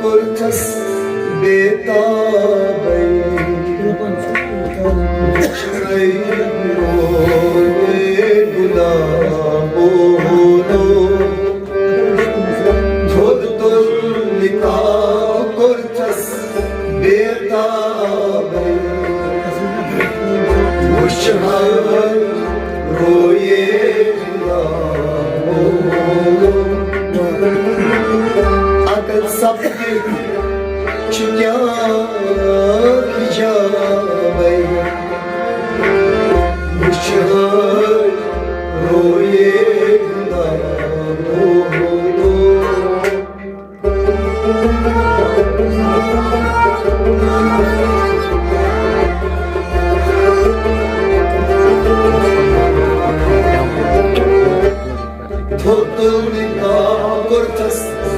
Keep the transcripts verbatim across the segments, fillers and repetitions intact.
کوٚرتھس بے تابے۔ وٕچھنے روے غلامو۔ تھوٚد تُل نقاب کوٚرتھس بے تابے۔ وٕچھ ہر روے غلامو۔ اگر سپدِ چھُ کیٛاہ حجابے۔ وٕچھ ہر روے غلامو۔ تھوٚد تُل نقاب کوٚرتھس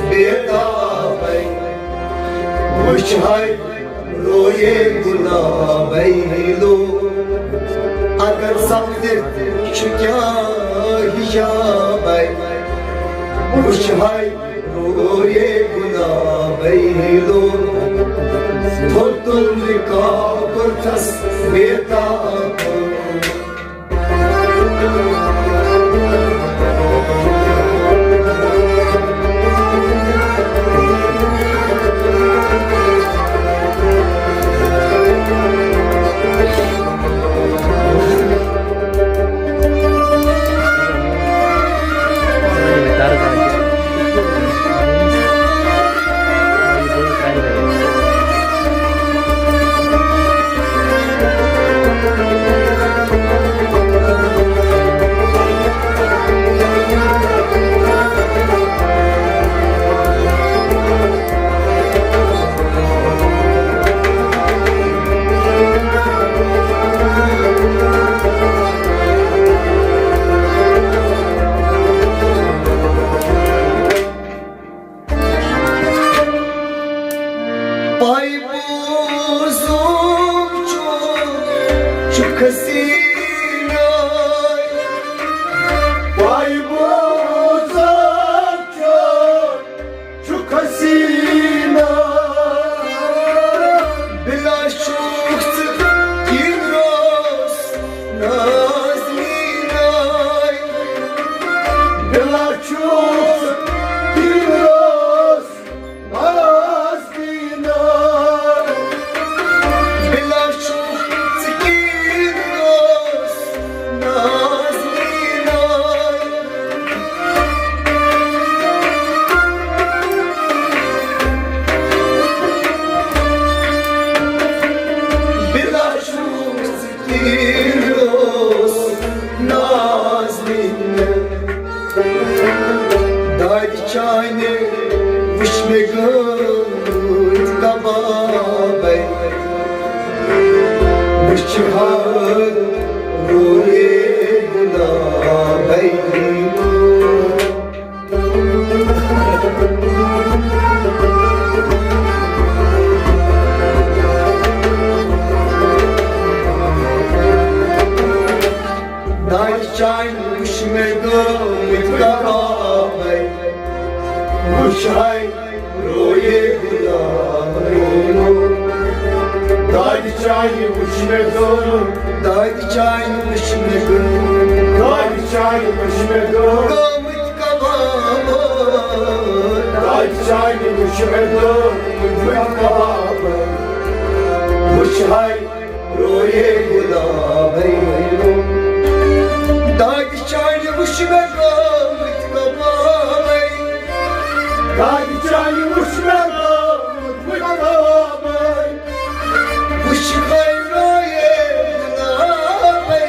بے تابے۔ وٕچھ ہاے روے غلامے لو۔ اگر سپدِ چھُ کیٛاہ حجابے۔ وٕچھ ہاے روے غلامے لو۔ تھوٚد تُل نقاب کوٚرتھس بے تابے۔ پاے بوزُم چھُ، چھُ کھسیٖنَے۔ پاے بوزُم چھُ، چھُ کھسیٖنَے۔ بِلا چھُکھ ژٕ کِنۍ روس نازنیٖنَے۔ بِلا چھُکھ ژٕ کِنۍ روس نازنیٖنَے۔ بِلا چھُکھ ژٕ کِنۍ روس نازنیٖنَے۔ بِلا چھُکھ ژٕ کِنۍ روس نازنیٖنَے۔ دادِ چانہِ وٕچھ مےٚ گٲمٕتۍ کبابے۔ وٕچھ ہر روے غلامے۔ دادِ چانہِ وٕچھ مےٚ گٲمٕتۍ کبابے۔ وٕچھ ہاے روے غلامے۔ دادِ چانہِ وٕچھ مےٚ گٲمٕتۍ۔ دادِ چانہِ وٕچھ مےٚ گٲمٕتۍ۔ دادِ چانہِ وٕچھ مےٚ گٲمٕتۍ۔ گٲمٕتۍ کبابے۔ دادِ چانہِ وٕچھ مےٚ گٲمٕتۍ کبابے۔ وٕچھ ہاے روے غلامے۔ دادِ چانہِ وٕچھ مےٚ گٲمٕتۍ کبابے۔ دادِ چانہِ وٕچھ مےٚ گٲمٕتۍ کبابے۔ وٕچھ ہاے روے غلامے۔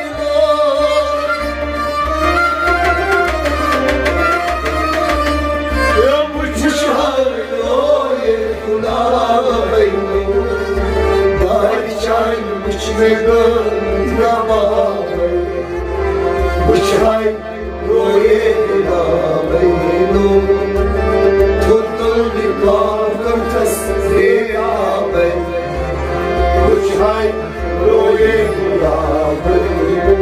وٕچھ ہاے روے غلامے۔ دادِ چانہِ وٕچھ مےٚ گٲمٕتۍ کبابے۔ وٕچھ ہاے روے غلامے لو۔ تھوٚد تُل نقاب کوٚرتھس بے تابے۔ وٕچھ ہاے روے غلامے لو۔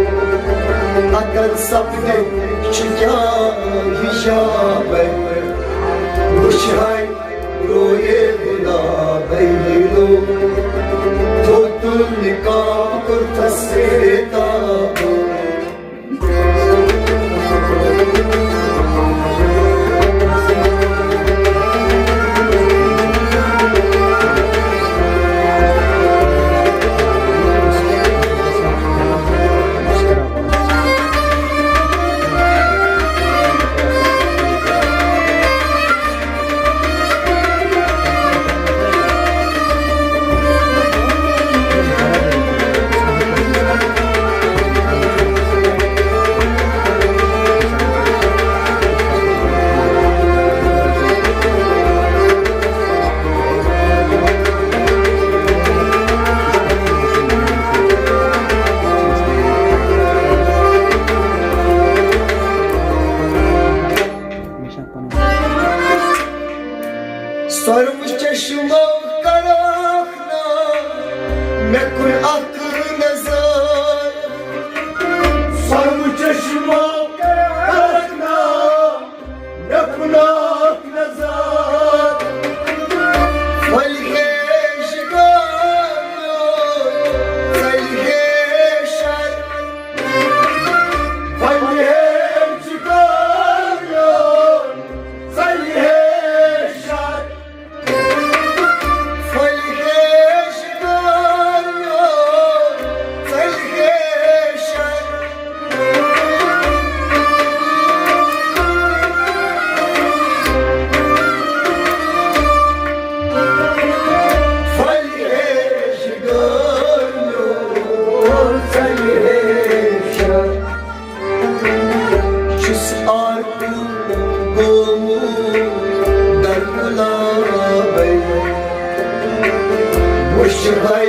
اگر سپدِ چھُ کیٛاہ حجابے۔ وٕچھ ہاے روے سۄرمہٕ چشمو کرکھ نا مےٚ کُن اکھ نظر۔ سۄرمہٕ چشمو کرکھ نا مےٚ کُن اکھ نظر۔ پھۄلہِ ہے شِکاریو، ژَلہِ ہے شر۔ پھۄلہِ ہے شِکاریو، ژَلہِ ہے شر۔ پھۄلہِ ہے شِکاریو، ژَلہِ ہے شر۔ پھۄلہِ ہے شِکاریو، ژَلہِ ہے شر۔ چھُس آرکو گوٚمُت در گُلابے۔ وٕچھ ہے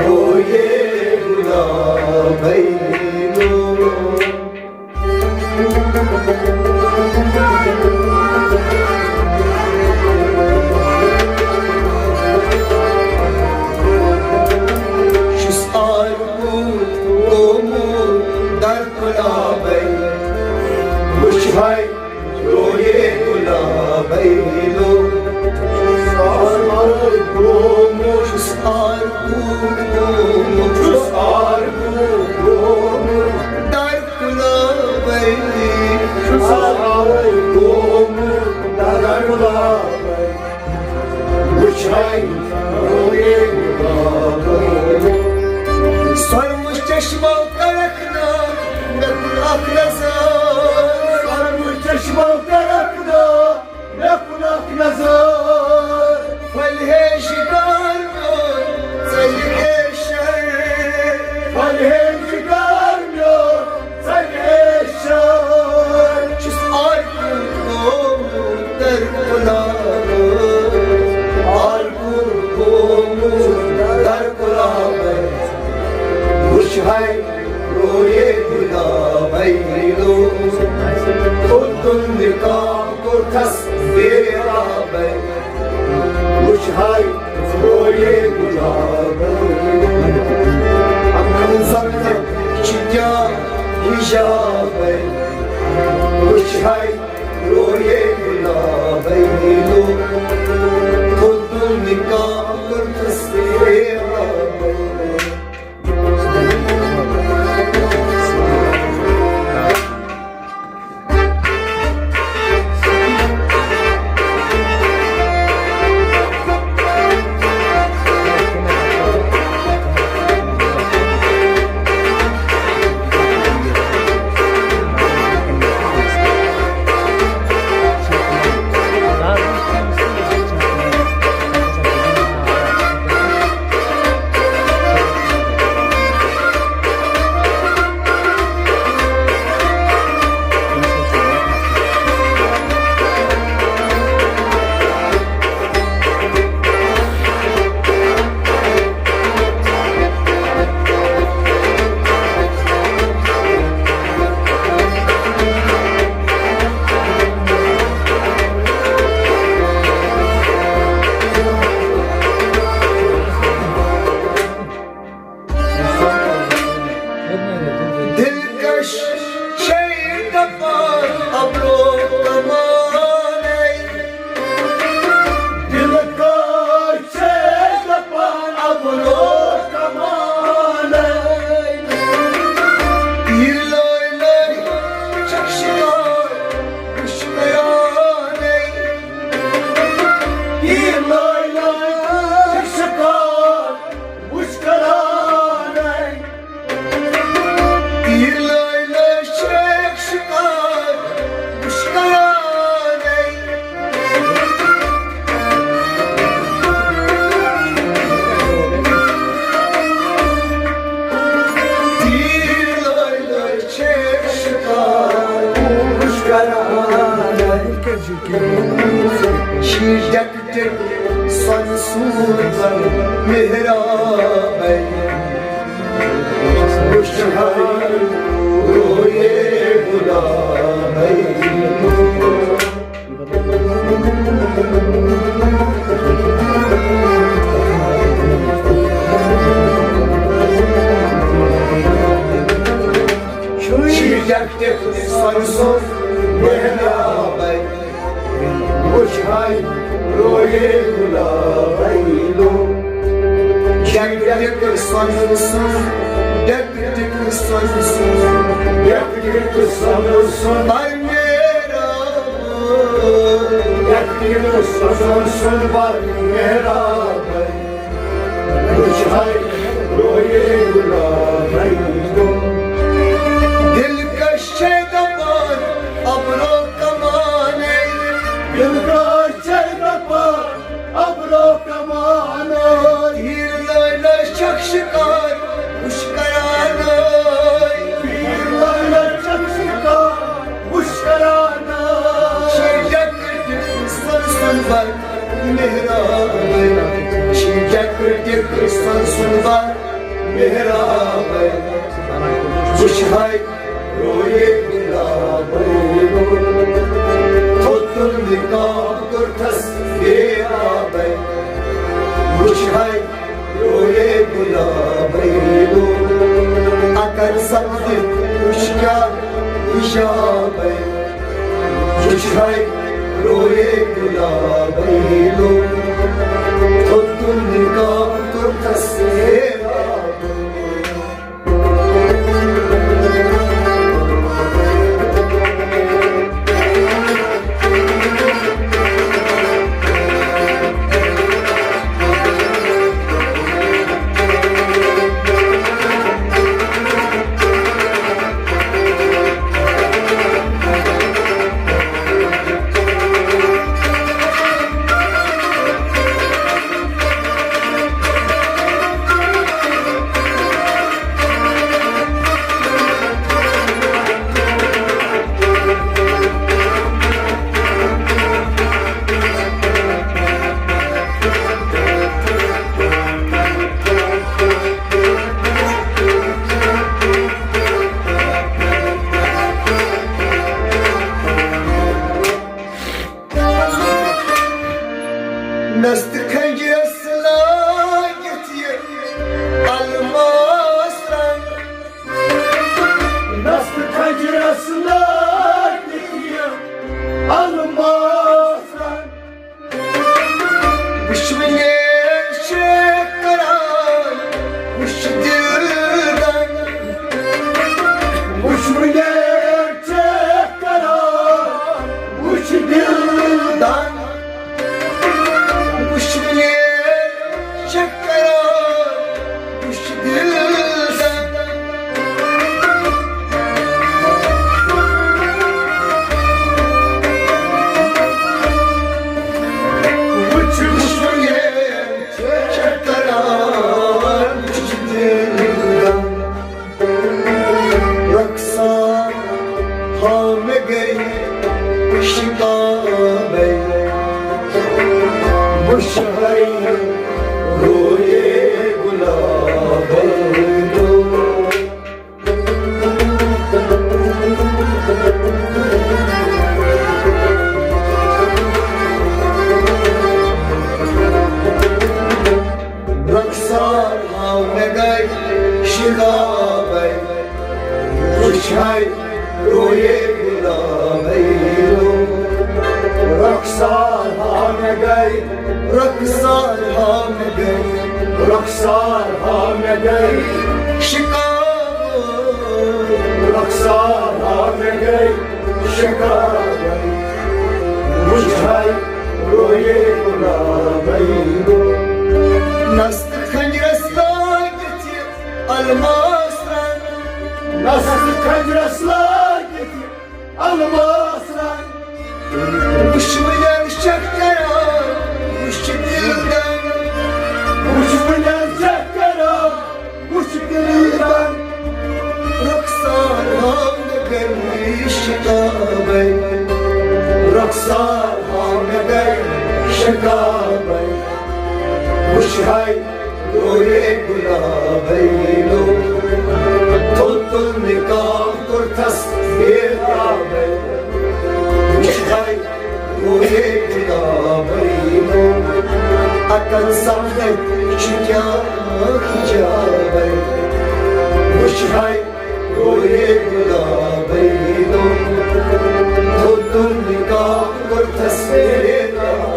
رویے گُلابے لوگ۔ چھُس آرکو گوٚمُت در گُلابے۔ وٕچھ ہے رویے گُلابے لوگ۔ چھُس آرکو گوٚمُت، چھُس آرکو گوٚمُت، چھُس آرکو گوٚمُت در گُلابے۔ چھُس آرکو گوٚمُت در گُلابے۔ وٕچھ ہے رویے گُلابے۔ سۄرمہٕ چشمو کرکھ نا مےٚ کُن اکھ نظر۔ سۄرمہٕ چشمو کرکھ نا مےٚ کُن اکھ نظر۔ پھۄلہِ ہے شِکار میون، ژَلہِ ہے شر۔ پھۄلہِ ہے شِکار میون، ژَلہِ ہے شر۔ چھُس آرکو گوٚمُت در گُلابے، آرکو گوٚمُت در گُلابے۔ وٕچھ ہے رویے گُلابے لوگ۔ کوٚرُن نکاح کوٚرتھَس بے عیابے۔ وٕچھ ہے رویے گُلابے۔ اَمہِ زَمنہٕ چھِ کیٛاہ حِجابے۔ وٕچھ ہے رویے گُلابے لوگ۔ کوٚرُن نکاح کوٚرتھَس بے عیابے۔ دلکش چھے دپان ابرو کمانے۔ دلکش چھے دپان ابرو کمانے۔ یہ لوے لوے چکشکار وش بیانے۔ یہ لوے لوے چکشکار وش کرانے۔ تیٖر لٲے لٲے چھِ شِکار وٕچھ کَرانَے۔ تیٖر لٲے لٲے چھِ شِکار وٕچھ کَرانَے۔ شیٖر ڈٮ۪کہٕ سۄنہٕ سوٗربَن محرابَے، وٕچھ ہَے رویے گُلابَے۔ رویے گلابے لو۔ ڈیک ڈیک سۄنہٕ سُنٛد، ڈیک ڈیک سۄنہٕ سُنٛد، ڈیک ڈیک سۄنہٕ سُنٛد بر محراب۔ ڈیک ڈیک سۄنہٕ سُنٛد بر محراب۔ وٕچھ ہے رویے گلابے لو۔ دلکش چھے دپان ابرو کمانے۔ دلکش چھے دپان ابرو کمانے۔ تیٖر لٲلۍ لٲلۍ چھکھ شکار وٕچھ کران۔ تیٖر لٲلۍ لٲلۍ چھکھ شکار وٕچھ کران۔ چھِ ڈیک ڈیک سۄنہٕ سُنٛد بر محراب، چھِ ڈیک ڈیک سۄنہٕ سُنٛد بر محراب۔ وٕچھ ہے رویے گلابے لو۔ تھوٚد تُل نقاب کوٚرتھس بے آبے۔ وٕچھ ہے رویے گلابے لو۔ اگر سپدِ وٕچھ کیٛاہ حجابے۔ وٕچھ ہے رویے گلابے لو۔ تھوٚد تُل نقاب کوٚرتھس بے آبے۔ نستہٕ کھنجرس لٲگِتھ یہِ الماس رنگ۔ نستہٕ کھنجرس لٲگِتھ یہِ الماس رنگ۔ وٕچھ وٕنہِ چھِ کران، وٕچھ دِل دنگ۔ وٕچھ وٕنہِ چھِ کران، وٕچھ دِل دنگ۔ وٕچھ وٕنہِ چھِ کران، وٕچھ دِل دنگ۔ وٕچھ وٕچھ وٕنہِ چھِ کران، وٕچھ دِل دنگ۔ رخسار ہاو مےٚ گرِ شِکابے، وٕچھ ہے رویے گلابے لو۔ رخسار ہاو مےٚ گرِ شِکابے، وٕچھ ہے رویے گلابے لو۔ رخسار ہاو مےٚ گرِ، رخسار ہاو مےٚ گرِ، رخسار ہاو مےٚ گرِ شِکابے۔ رخسار ہاو مےٚ گرِ شِکابے، وٕچھ ہے رویے گلابے لو۔ نستہٕ کھنجرس لٲگِتھ یہِ الماس رنگ۔ نستہٕ کھنجرس لٲگِتھ یہِ الماس رنگ۔ وٕچھ وٕنٮ۪ن چھِ کران، وٕچھ دِل دنگ۔ وٕچھ وٕنٮ۪ن چھِ کران، وٕچھ دِل دنگ۔ رخسار ہاو مےٚ گرِ شِکابے، رخسار ہاو مےٚ گرِ شِکابے۔ وٕچھ ہے رویے گلابے لو۔ تھوٚد تُل نقاب کوٚرتھس بے آبے۔ وٕچھ ہے رویے گلابے لو۔ اکن سمجھے چھُ کیٛاہ حجابے۔ وٕچھ ہے رویے گلابے لو۔ تھوٚد تُل نقاب کوٚرتھس بے آبے۔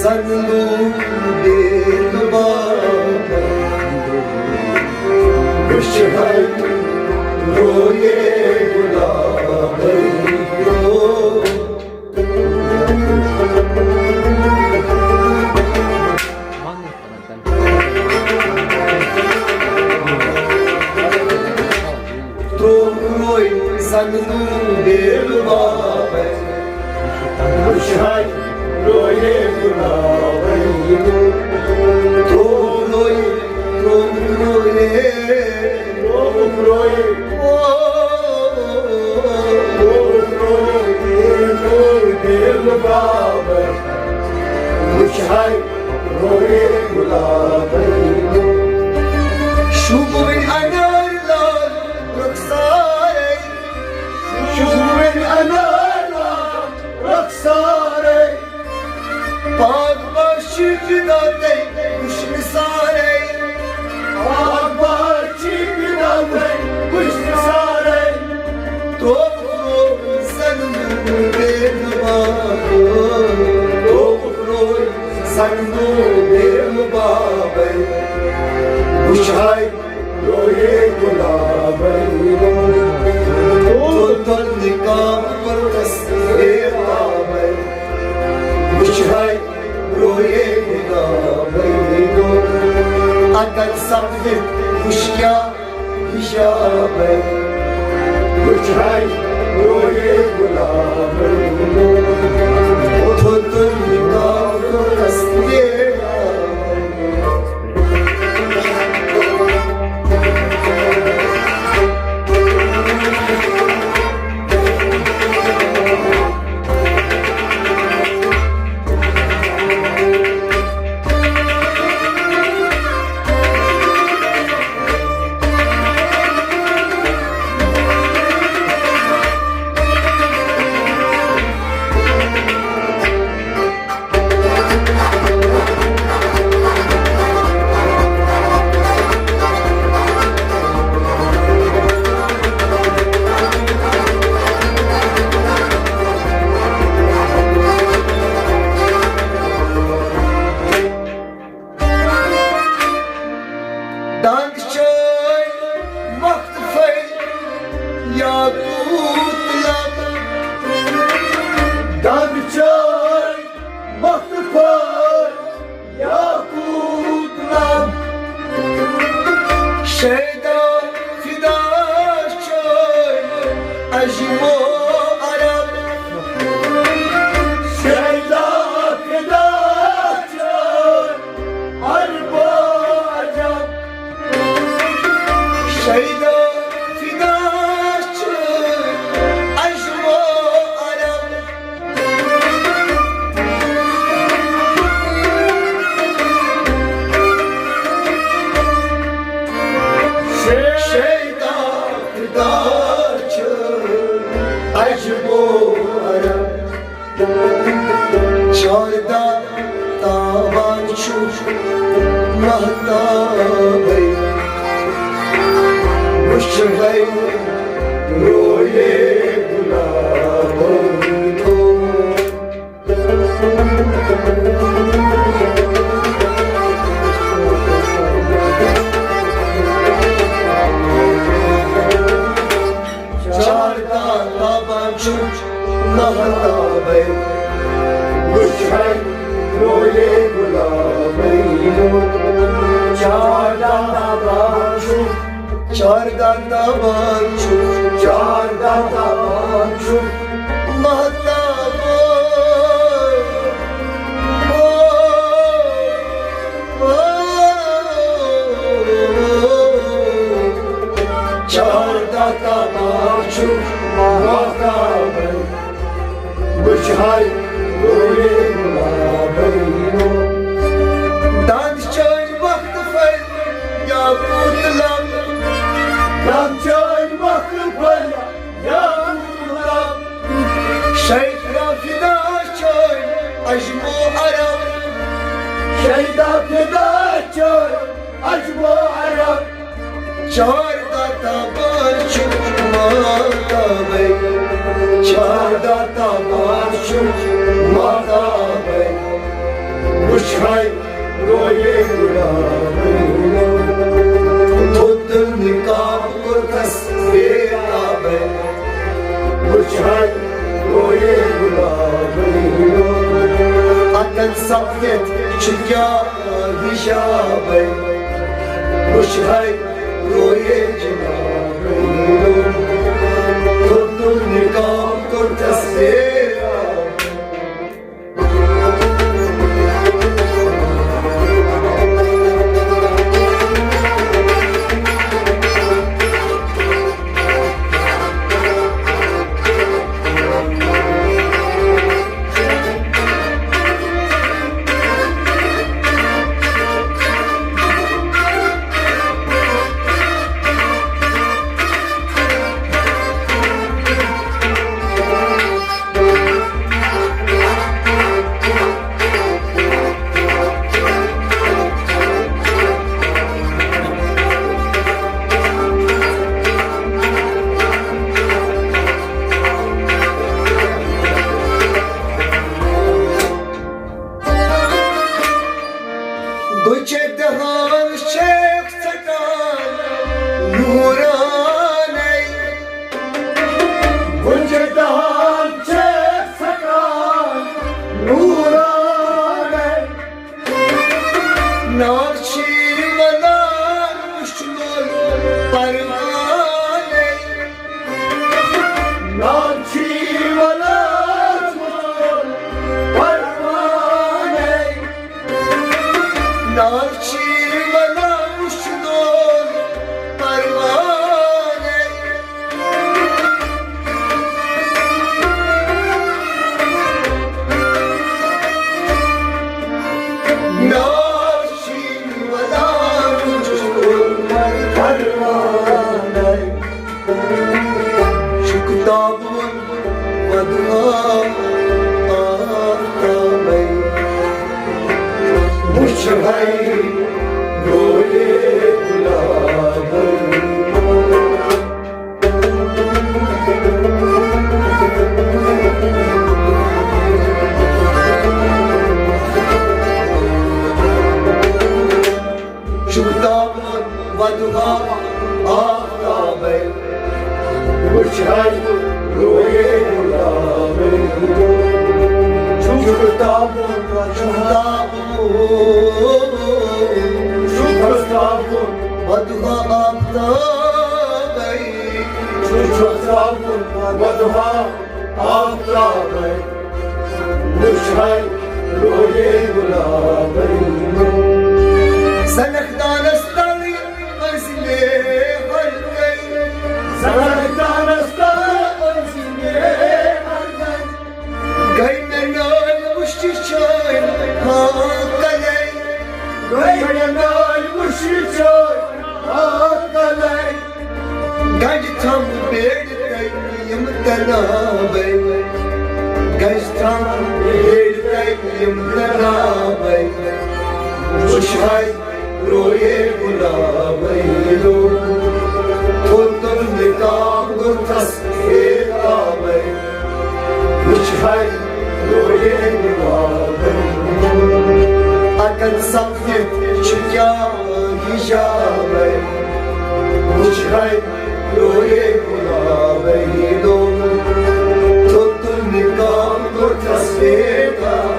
سنگو دل بابا، وچھائی روئے گلابے رو۔ تروم روئے سنگو دل بابا، وچھائی روئے گلابے رو۔ تروم روئے، تروم روئے، تروم روئے، او، تروم روئے، تروم دل بابا، وچھائی روئے گلابے رو۔ شوبوٕنۍ انار لال رخسارے، شوبوٕنۍ انار لال رخسارے۔ پاک باش چھ فدا تۄہہِ وٕچھنہٕ سارے۔ پاک باش چھ فدا تۄہہِ وٕچھنہٕ سارے۔ تروو تروو سنگو دل بابا، تروو تروو سنگو دل بابا، وچھائی روئے گلابے رو۔ تو تل نکاح پر تصویر تابے، وچھائی روئے گلابے رو۔ اگر سمجھ خوشیا حجابے، وچھائی روئے گلابے رو۔ تو تل نکاح پر تصویر دند چٲے مۄختفے یاقوٗت لب۔ دند چٲے مۄختفے یاقوٗت لب۔ شیدا فدا چٲے عجمو عرب۔ شیدا فدا چٲے عربو عجب۔ شیدا فدا چٲے عجمو عرب۔ شیدا فدا چٲے عجمو عرب۔ چاردہ تابان چھُ مہتابے، وٕچھے رویے گلابے۔ چاردہ تابان چھُ مہتابے، وٕچھے رویے گلابے۔ چاردہ تابان چھُ، چاردہ تابان چھُ، چاردہ تابان چھُ مہتابے۔ او، او، چاردہ تابان چھُ مہتابے، وٕچھے رویے گلابے۔ دند چٲنۍ مۄختفے یاقوٗت لب۔ دند چٲنۍ مۄختفے یاقوٗت لب۔ شیدا فدا چٲنۍ عجمو عرب۔ شیدا فدا چٲنۍ عجمو عرب۔ چاردہ تابان چھُ مہتابے، چاردہ تابان چھُ مہتابے، سپدِتھ چھُ کیٛاہ حجابے، وٕچھ ہے رویے جنابے۔ تُل تُل نقاب کوٚرتھس بیرا۔ گُجہِ دہان چھکھ ژٹان نورانَے۔ گُجہِ دہان چھکھ ژٹان نورانَے۔ نار چھی ولان وُچھنُن پروانَے۔ نار چھی ولان وُچھنُن پروانَے۔ نار چھی ولان وُچھنُن پروانَے۔ نار چھی ولان وُچھنُن پروانَے۔ چھُکھ تابُن ودوا آفتابے، وُچھ ہے رویے گلابے۔ چھُکھ تابُن ودوا آفتابے، وُچھ ہے رویے گلابے۔ چھُکھ تابُن، چھُکھ تابُن، چھُکھ تابُن ودوا آفتابے۔ چھُکھ تابُن ودوا آفتابے، وُچھ ہے رویے گلابے۔ زنخدانس تل أنزِ مےٚ ہر گٔے۔ زنخدانس تل أنزِ مےٚ ہر گٔے۔ گٔے مےٚ نٲلۍ وُچھِتھ چٲنۍ ہاں کلے۔ گٔے مےٚ نٲلۍ وُچھِتھ چٲنۍ ہاں کلے۔ گنج تھم بیڑ تٔمۍ یِم تنابے، گژھِ تھم ہیٚرِ تٔمۍ یِم تنابے۔ وُچھ ہے رویے گلابے لوٚگ، تُل تُل نقاب گُتھس بیتابے۔ وُچھ ہے رویے گلابے لوٚگ، اَتٮ۪تھ سپدِتھ چھُ کیٛاہ حجابے۔ وُچھ ہے رویے گلابے لوٚگ، تُل تُل نقاب گُتھس بیتابے۔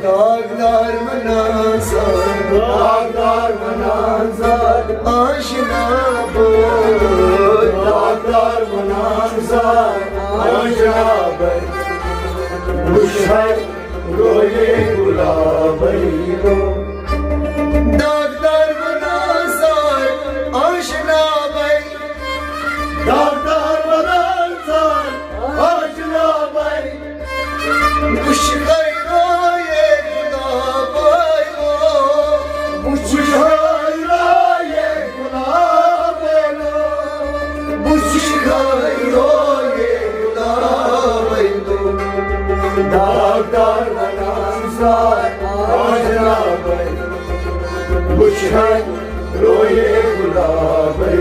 داغدار ونان زار، داغدار ونان زار، آشنا بٲے۔ داغدار ونان زار، آشنا بٲے۔ وٕچھ حظ رویے گلابے رو۔ داغدار ونان زار، آشنا بٲے۔ داغدار ونان زار، آشنا بٲے۔ وٕچھ خیرو یے گلابے رو۔ وٕچھ خیرو یے گلابے رو۔ وٕچھ خیرو یے گلابے رو۔ داغدار ونان زار، آشنا بٲے۔ وٕچھ حظ رویے گلابے۔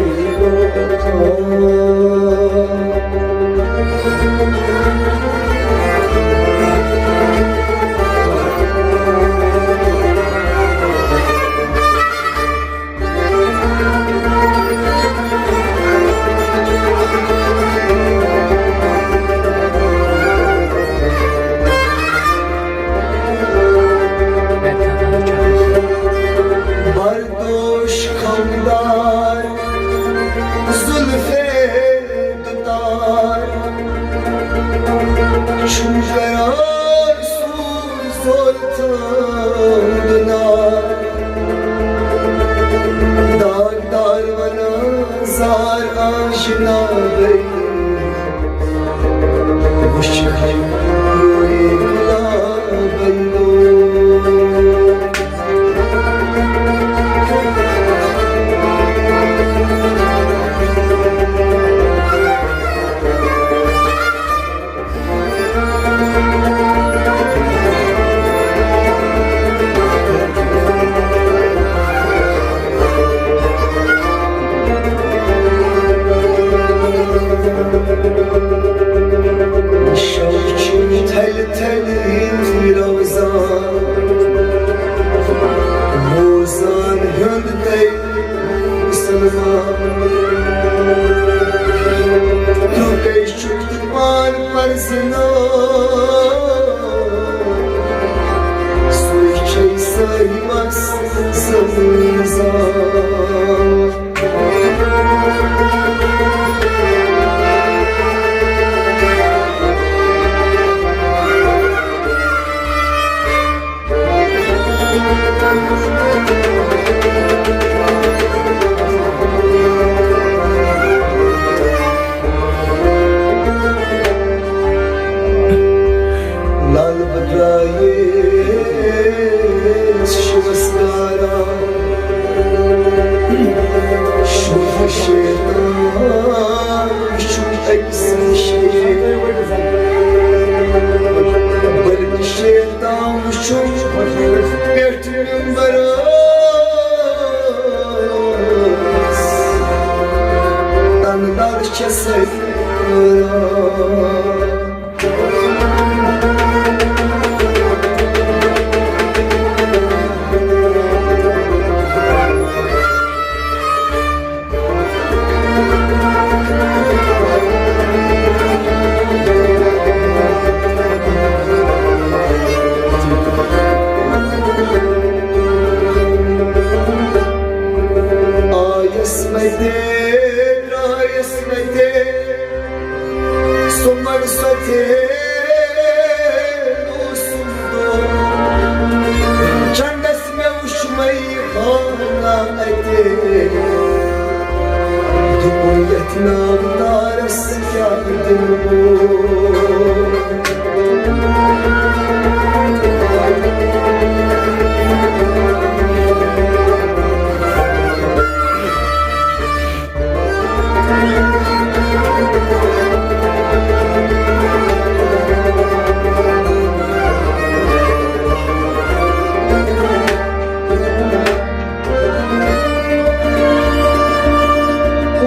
بردوش خمدار، زلفے دتار، چھُم کران سوز زول تھند نار۔ داغدار ونان زار، آشنا بٲے۔ وٕچھ خیرو یے گلابے رو۔ شب چھُ تھلہِ تھلہِ روزان، بوزان ہیوٚند تۄہہِ سلمان۔ تُہۍ کٔہۍ چھُکھ تہٕ پان پرزناو، سُے چھُے صٲحبس زمین زان۔ لال بدرایس شوس دارا، شوف شیطان، شوف اکسن شیطان، بلکہ شیطان وچھُن پٮ۪ٹھ ممبرس، تنہٕ دار چھَس۔ آیس مےٚ تہِ، درٛایس مےٚ تہِ، سُمبل سۄ تہِ اوسُم دۄہ۔ چندس مےٚ وُچھ مے خانہ اَتہِ، دوٚپُن یتھ ناودارس کیٛاہ دِمہٕ بہٕ۔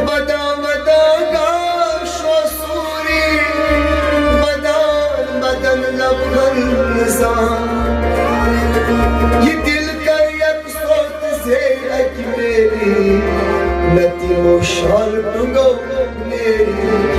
بدان بدان گاش و سوری، بدان بدن لبخند نظام۔ یہ دل کر یک سوت سے اجمیری، نتی و شال ٹنگو میری۔